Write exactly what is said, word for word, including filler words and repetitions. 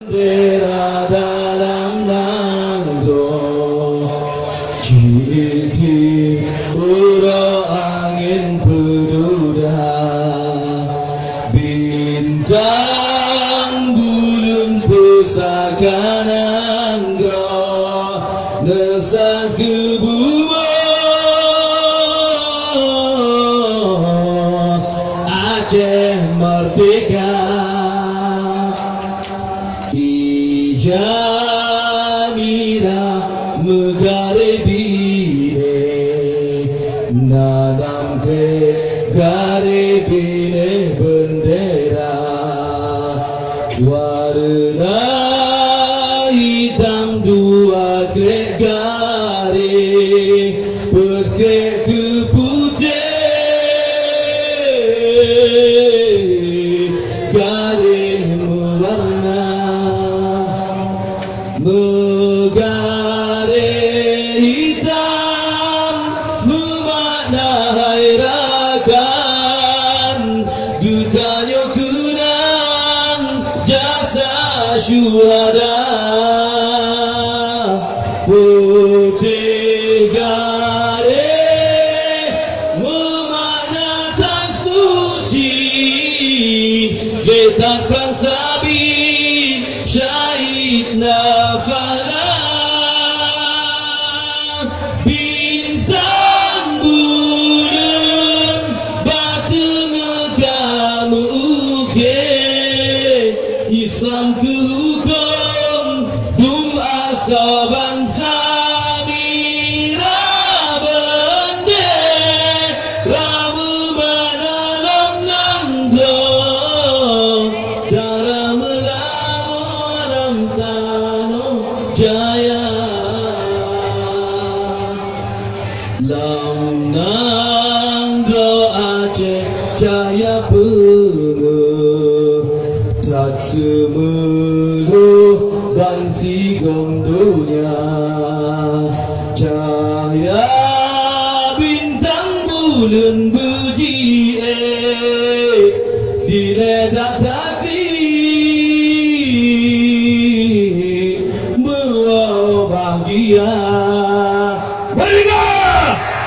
Bendera dalam nanggroe, cit di uroe angén peududa. Bintang buleuen pusaka nanggroe, neusah keu bumoe Aceh merdeka. Ija mirah meugarée binéh, na nam krek garée binéh beundera. Wareuna hitam dua krek garée, peuet krek keu putéh, garée meuwarna. Meugarée hitam meumakna hai rakan, geutanyoe keunang jasa syuhada. Putéh garée meumakna tan suci, geutanyoe sabi syahid nafala. Bintang buleuen bak teungoh ka meu-ukée, Islam keu hukôm dum asoe bansa. Mirah beundera meumakna lom nanggroe, dara meulamoe lam tanoh jaya. Lam nanggroe Aceh cahya peungeuh that seumeuleuh bansigom donya. Cahya bintang buleuen beujiék dilée that